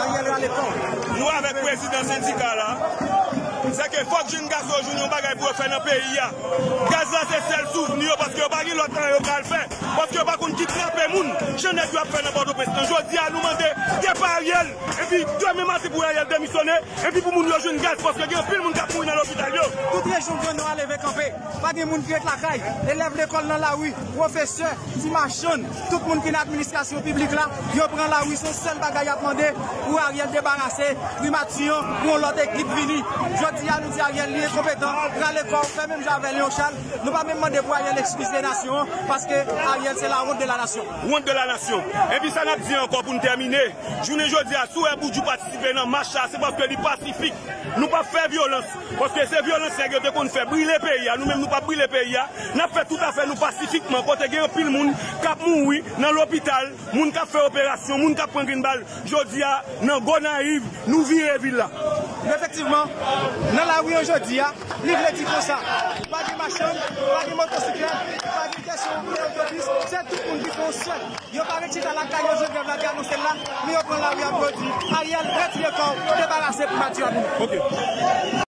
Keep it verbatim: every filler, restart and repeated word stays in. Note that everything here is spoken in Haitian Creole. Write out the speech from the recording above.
Ariel rale kò. Nou avèk prezidan sendika la. Se ke fòk jenn gason yo jwenn yon bagay pou yo fè nan peyi a. Gaz la se sèl souvni yo, paske yo pa gen lòt anyen yo pral fè. Paske yo pa konn ki trape moun, jan nèg yo ap fè nan Pòtoprens lan. Jodi a, nou mande depa Ariel, epi demen maten pou Ariel demisyone, epi pou moun yo jwenn gaz, paske gen anpil moun k ap mouri nan lopital yo. Tout rejyon Gran Nò a leve kanpe. Pa gen moun ki ret lakay. Elèv lekòl nan lari, pwofesè, ti machann, tout moun ki nan administrasyon piblik la, yo pran lari, se yon sèl bagay y ap mande pou Ariel debarase primati an, pou yon lòt ekip vini. Jodi a, nou di Ariel li enkonpetan, rale kò w, fè menm jan avè Léon Charles. Nou pa menm mande pou Ariel eskize nasyon an, paske Ariel se la honte de la nation. Honte de la nation. Epi sa n ap di ankò pou n tèmine, jounen jodi a, si w wè Boudjou patisipe nan mach la, se paske li pasifik. Nou p ap fè vyolans, paske se vyolans nèg yo te konn fè, brile peyi a. Nou menm, nou p ap brile peyi a. N ap fè tout afè nou pasifikman, kote gen anpil moun k ap mouri nan lopital, moun k ap fè operasyon, moun k ap pran grenn bal. Jodi a, nan Gonayiv, nou vire vil la. Efektivman, nan lari an jodi a, li vle di konsa, pa gen machann, pa gen motosiklèt, pa gen kesyon otobis, se tout moun ki fè yon sèl. Yo pa ret chita lakay yo, jan grèv la te anonse l la, men yo pran lari ap yo di, Ariel, retire kò w, debarase primati a pou nou. Ok.